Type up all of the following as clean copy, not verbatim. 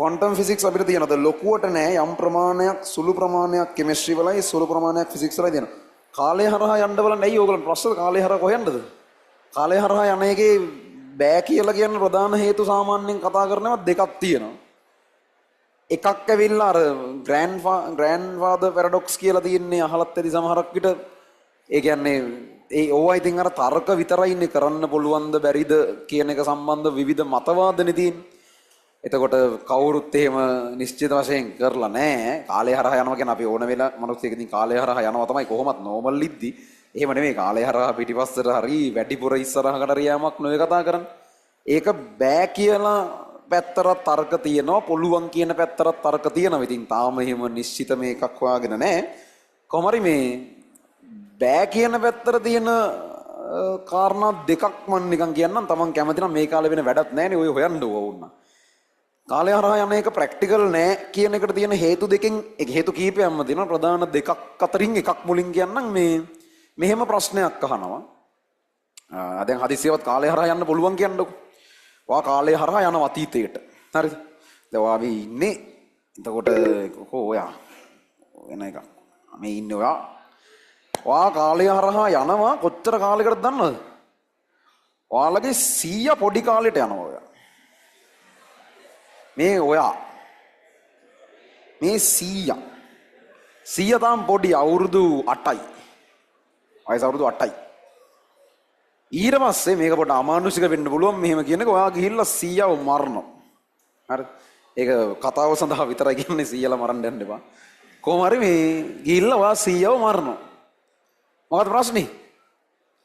Quantum physics අපිට තියෙනවද? ලොකුවට නෑ, යම් ප්‍රමාණයක්, සුළු ප්‍රමාණයක් කෙමිස්ට්‍රි වලයි සුළු ප්‍රමාණයක් ෆිසික්ස් වලයි තියෙනවා. කාලය හරහා යන්න බලන්න. ඇයි ඕගොල්ලෝ ප්‍රශ්නද? කාලය හරහා කොහෙන්ද? කාලය හරහා යන එකේ බෑ කියලා කියන ප්‍රධාන හේතු සාමාන්‍යයෙන් කතා කරනවා දෙකක් තියෙනවා. එකක් ඇවිල්ලා අර ග්‍රෑන්ඩ් ෆාදර් පැරඩොක්ස් කියලා තියෙන්නේ, අහලත් ඇති සමහරක් විට. ඒ කියන්නේ ඒ ඕවා ඉතින් අර තර්ක විතරයිනේ, කරන්න පුළුවන්ද බැරිද කියන එක සම්බන්ධ විවිධ මතවාදනේ තියෙන්නේ. එතකොට කවුරුත් එහෙම නිශ්චිත වශයෙන් කරලා නැහැ. කාලය හරහා යනවා කියන්නේ අපි ඕන වෙලා මනුස්සයෙක් ඉතින් කාලය හරහා යනවා තමයි කොහොමත් නෝමල් ඉද්දි. එහෙම නෙමෙයි, කාලය හරහා පිටිපස්සට හරි වැඩිපුර ඉස්සරහකට හරි යෑමක් නෙවෙයි කතා කරන්නේ. ඒක බෑ කියලා පැත්තට තර්ක තියෙනවා, පුළුවන් කියන පැත්තට තර්ක තියෙනවා. ඉතින් තාම එහෙම නිශ්චිත මේකක් හොයාගෙන නැහැ. කොහොම හරි මේ බෑ කියන පැත්තට තියෙන කාරණා දෙකක් මම නිකන් කියන්නම්. තමන් කැමති නම් මේ කාලේ වෙන වැඩක් නැහැ නේ, ඔය හොයන්න ඕන. කාලය හරහා යන එක ප්‍රැක්ටිකල් නෑ කියන එකට තියෙන හේතු දෙකෙන්, ඒ හේතු කීපයක්ම තියෙනවා. ප්‍රධාන දෙකක් අතරින් එකක් මුලින් කියන්නම්. මේ මෙහෙම ප්‍රශ්නයක් අහනවා. දැන් හදිස්සියවත් කාලය හරහා යන්න පුළුවන් කියන්නකෝ. ඔයා කාලය හරහා යනවා අතීතයට. හරිද? දැන් ඔයා මේ ඉන්නේ, එතකොට කොහො ඔයා වෙන එකක්. මේ ඉන්නේ ඔයා. ඔයා කාලය හරහා යනවා කොච්චර කාලයකටද දන්නවද? ඔයාලගේ සීයා පොඩි කාලෙට යනවා ඔයා. මේ ඔයා මේ සීයා සීයා තාම පොඩි, අවුරුදු 8යි. වයස අවුරුදු 8යි. ඊට පස්සේ මේක පොඩ්ඩ අමානුෂික වෙන්න පුළුවන් මෙහෙම කියන එක, ඔයා ගිහිල්ලා සීයාව මරනවා. හරි. ඒක කතාව සඳහා විතරයි කියන්නේ, සීයාලා මරන්න යන්න එපා. කොහොම හරි මේ ගිහිල්ලා ඔයා සීයාව මරනවා. මොකද ප්‍රශ්නේ?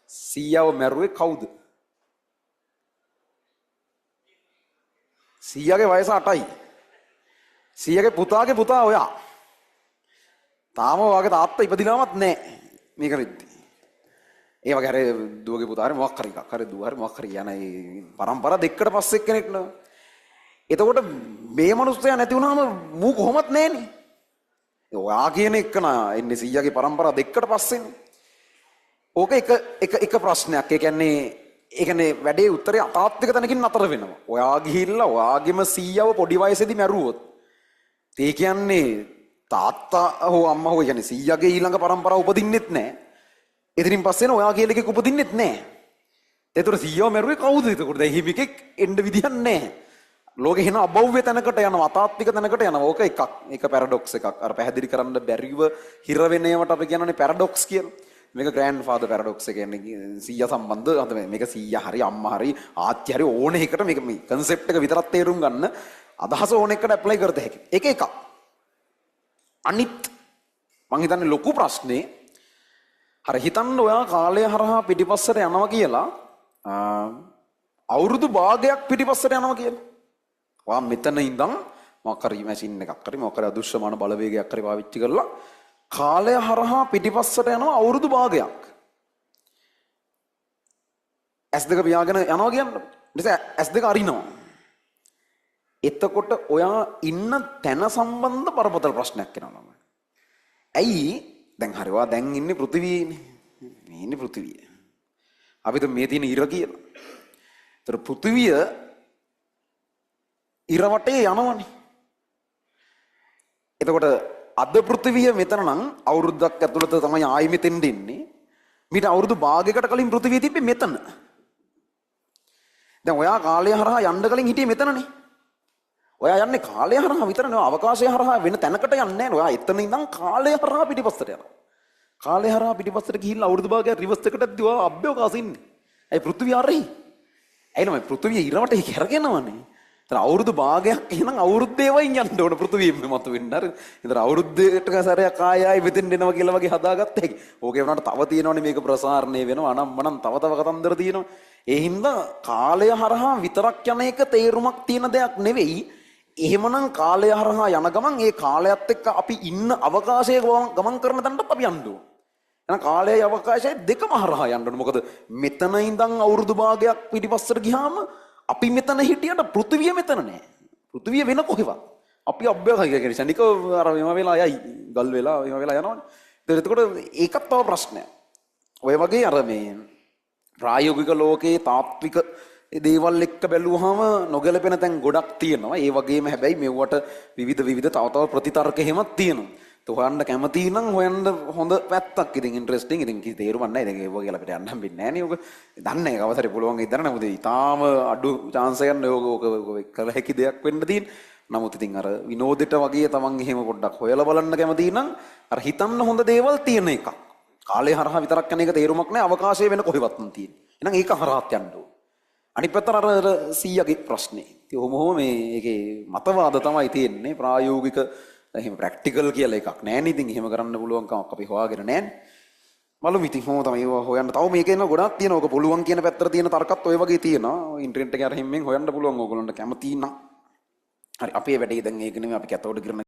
සීයාව මැරුවේ කවුද? සීයාගේ වයස 8යි. සීයාගේ පුතාගේ පුතා ඔයා. තාම ඔයාගේ තාත්තා ඉපදිලාමත් නෑ මේක වෙද්දි. ඒ වගේ හරි දුවගේ පුතා හරි මොකක් හරි එකක් හරි දුව හරි මොකක් හරි යන ඒ පරම්පරා දෙකකට පස්සේ එක්කෙනෙක් නේ. එතකොට මේ මනුස්සයා නැති වුණාම මූ කොහොමත් නෑනේ. ඔයා කියන එක නා එන්නේ සීයාගේ පරම්පරා දෙකකට පස්සේනේ. ඕක එක එක එක ප්‍රශ්නයක්. ඒ කියන්නේ වැඩේ උත්තරේ අතාත්වික තැනකින් නතර වෙනවා. ඔයා ගිහිල්ලා ඔයාගේම සීයාව පොඩි වයසේදී මැරුවොත් ඒ කියන්නේ තාත්තා හෝ අම්මා හෝ කියන්නේ සීයාගේ ඊළඟ පරම්පරාව උපදින්නෙත් නෑ. එතනින් පස්සේ න ඔයා කියලා එකෙක් උපදින්නෙත් නෑ. ඒතර සීයාව මැරුවේ කවුද එතකොට? දැන් එහෙම එකෙක් එන්න විදිහක් නෑ. ලෝකෙ හින අභව්‍ය තැනකට යනවා, අතාත්වික තැනකට යනවා. ඕක එකක්. ඒක පැරඩොක්ස් එකක්. අර පැහැදිලි කරන්න බැරිව හිර වෙන ඒවාට අපි කියනවනේ පැරඩොක්ස් කියලා. මේක ග්‍රෑන්ඩ් ෆාදර් පැරඩොක්ස් එක කියන්නේ සීයා සම්බන්ධ. අද මේක සීයා හරි අම්මා හරි ආච්චි හරි ඕන එකකට මේක මේ කන්සෙප්ට් එක විතරක් තේරුම් ගන්න අදහස ඕන එකකට ඇප්ලයි කරත හැකි. ඒක එකක්. අනිත් මං හිතන්නේ ලොකු ප්‍රශ්නේ, හරි හිතන්න ඔයා කාලය හරහා පිටිපස්සට යනවා කියලා, අවුරුදු භාගයක් පිටිපස්සට යනවා කියලා. ඔයා මෙතන ඉඳන් මොකක් හරි මැෂින් එකක් හරි මොකක් හරි අදෘශ්‍යමාන බලවේගයක් හරි පාවිච්චි කරලා කාලය හරහා පිටිපස්සට යනවා අවුරුදු භාගයක්. ඇස් දෙක පියාගෙන යනවා කියන්න. ඊට පස්සේ ඇස් දෙක අරිනවා. එතකොට ඔයා ඉන්න තැන සම්බන්ධ බරපතල ප්‍රශ්නයක් එනවා ළමයි. ඇයි දැන් හරි ඔයා දැන් ඉන්නේ පෘථිවියේනේ. මේ ඉන්නේ පෘථිවිය. අපි તો මේ තියෙන ඉර කියලා. ඒතර පෘථිවිය ඉර වටේ යනවනේ. එතකොට අද පෘථිවිය මෙතන නම් අවුරුද්දක් ඇතුළත තමයි ආයි මෙතෙන්ට එන්නේ. මීට අවුරුදු භාගයකට කලින් පෘථිවිය තිබ්බේ මෙතන. දැන් ඔයා කාලය හරහා යන්න කලින් හිටියේ මෙතනනේ. ඔයා යන්නේ කාලය හරහා විතර නෙවෙයි, අවකාශය හරහා වෙන තැනකට යන්නේ නැහැ. ඔයා එතන ඉඳන් කාලය හරහා පිටිපස්සට යනවා. කාලය හරහා පිටිපස්සට ගිහිල්ලා අවුරුදු භාගයක් රිවර්ස් එකට ඇද්දි ඔයා අභ්‍යවකාශෙ ඉන්නේ. ඇයි පෘථිවිය අරෙහි? ඇයි ළමයි පෘථිවිය ඉර වටේ කැරගෙනවනේ. එතන අවුරුදු භාගයක් එහෙනම් අවුරුද්දේ වයින් යන්න ඕන පෘථිවියෙම මතු වෙන්න. හරි. එතන අවුරුද්දකට සැරයක් ආය ආය මෙතෙන් එනවා කියලා වගේ හදාගත්ත හැකි. ඕකේ වුණාට තව තියෙනවනේ මේක ප්‍රසාරණය වෙනවා. අනම් මනම් තව තව කතන්දර තියෙනවා. ඒ හින්දා කාලය හරහා විතරක් යන එක තේරුමක් තියෙන දෙයක් නෙවෙයි. එහෙමනම් කාලය හරහා යන ගමන් ඒ කාලයත් එක්ක අපි ඉන්න අවකාශයේ ගමන් කරන තැනටත් අපි යන්න ඕන. එහෙනම් කාලයයි අවකාශයයි දෙකම හරහා යන්න ඕන. මොකද මෙතන ඉඳන් අවුරුදු භාගයක් පිටිපස්සට ගියාම අපි මෙතන හිටියට පෘථිවිය මෙතන නෑ. පෘථිවිය වෙන කොහෙවත්. අපි අභ්‍යවකාශය කියන්නේ ෂණිකව අර මෙම වෙලා යයි, ගල් වෙලා මෙම වෙලා යනවනේ. එතකොට ඒකත් තව ප්‍රශ්නයක්. ඔය වගේ අර මේ ප්‍රායෝගික ලෝකයේ තාත්වික ඒ දේවල් එක්ක බැලුවහම නොගැලපෙන තැන් ගොඩක් තියෙනවා. ඒ වගේම හැබැයි මෙව්වට විවිධ විවිධ තව තව ප්‍රතිතර්ක එහෙමත් තියෙනවා. તો හොයන්න කැමති නම් හොයන්න හොඳ පැත්තක්. ඉතින් ඉන්ටරෙස්ටිං. ඉතින් කිසි තේරුමක් නැහැ. ඉතින් ඒව කියලා අපිට යන්න හම්බෙන්නේ නැහැ නේ. ඔක දන්නේ නැහැ. කවදාද හරි පුළුවන් ඉදන්. නමුත් ඉතාලම අඩු චාන්ස් එකක් නේ ඔක ඔක කළ හැකි දෙයක් වෙන්න තියෙන. නමුත් ඉතින් අර විනෝදෙට වගේ තමන් එහෙම පොඩ්ඩක් හොයලා බලන්න කැමති නම් අර හිතන්න හොඳ දේවල් තියෙන එකක්. කාලය හරහා විතරක් යන එක තේරුමක් නැහැ. අවකාශය වෙන කොහෙවත් නම් තියෙන්නේ. එහෙනම් ඒක හරහාත් යන්න ඕන. අනිත් පැත්තට අර අර 100ගේ ප්‍රශ්නේ. ඉතින් ඔහොම ඔහොම මේ ඒකේ මතවාද තමයි තියෙන්නේ. ප්‍රායෝගික එහෙම ප්‍රැක්ටිකල් කියලා එකක් නෑ නේ. ඉතින් එහෙම කරන්න පුළුවන් කමක් අපි හොයාගෙන නෑනේ. බලමු ඉතින් කොහොම තමයි ඒවා හොයන්න. තව මේකේ එන ගොඩාක් තියෙනවා. ඔක පුළුවන් කියන පැත්තට තියෙන තර්කත් ඔය වගේ තියෙනවා. ඉන්ටර්නෙට් එකේ අර හිම්මෙන් හොයන්න පුළුවන් ඕගොල්ලන්ට කැමති නම්. හරි, අපේ වැඩේ දැන් ඒක නෙමෙයි. අපි කැතෝඩ් කිරණ